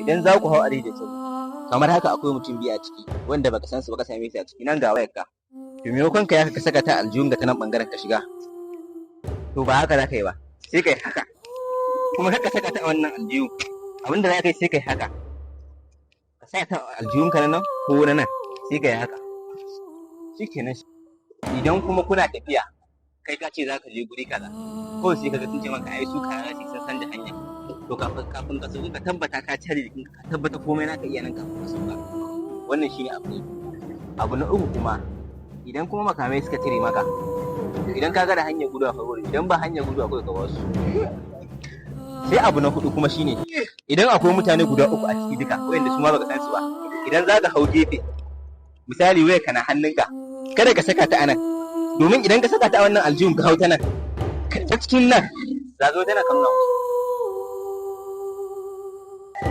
Idan za ku hau a daidaita sahu, kamar haka, akwai mutum 2 a ciki wanda baka san su ba, ka same su a ciki, nan ga wayarka. To, maimakon ka yaka ka saka ta aljihun ga ta nan bangaren ka shiga, to ba haka za ka yi ba, sai kai haka. Kuma kar ka saka ta a wannan aljihu. Abinda za ka yi, sai kai haka, ka sa ta a aljihun ka na nan ko na nan, sai kai haka, shikenan. Idan kuma kuna tafiya, kai ka ce za ka je guri kaza, kawai sai ka ga sun ce maka ai su kaza su sun san da hanya, to kafin ka sauka, ka tabbata ka cire jikinka, ka tabbata komai naka iya nan kafin ka sauka. Wannan shine abu ne. Abu na uku kuma, idan kuma makamai suka cire maka, to idan ka ga da hanyar gudu a farko, idan ba hanyar gudu, akwai ka wasu. Sai abu na hudu kuma shine, idan akwai mutane guda 3 a ciki duka wayanda su ma baka san su ba, idan za ka hau gefe, misali waya kana hannunka, kada ka saka ta anan, domin idan ka saka ta a wannan aljihun ka hau ta nan, ta cikin nan zagayo tana ka nuna musu.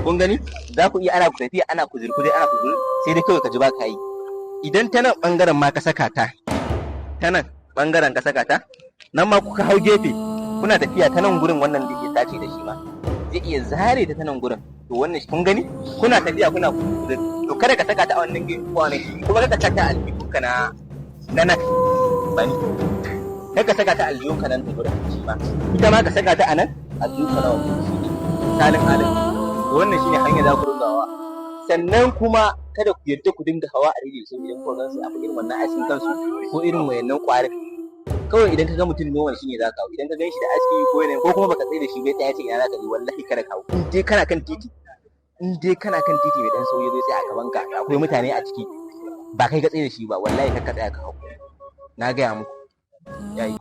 Kun gani, za ku iya ana ku tafiya, ana kuzur-kuzur, ana kuzur, sai dai kawai ka ji ba ka yi. Idan ta nan bangaren ma ka saka ta, ta nan bangaren ka saka ta, nan ma kuka hau gefe kuna tafiya ta nan gurin, wannan da ke sace da shi ma zai iya zare ta ta nan gurin. To wannan, kun gani, kuna tafiya kuna kuzur, to kada ka saka ta a wannan gefe ko ne, kuma kada ka saka aljihunka na nan bani, kada ka saka ta aljihunka nan ta gurin shi ma, ita ma ka saka ta a nan aljihunka na wannan, shi ne salin alin. To wannan shine hanyar za ku dinga hawa. Sannan kuma kada ku yarda ku dinga hawa a rediyo sai idan kuka gansu abu irin wannan askin kansu ko irin wayannan kwarin. Kawai idan ka ga mutum normal shine za ka hau. Idan ka gan shi da aski ko yanayin ko kuma baka tsaye da shi bai tsaya ce ina za ka je, wallahi kada ka hau. In dai kana kan titi, in dai kana kan titi mai dan sauyi zai tsaya a gaban ka, akwai mutane a ciki, ba kai ka tsaye da shi ba, wallahi kar ka tsaya ka hau. Na gaya muku yayi.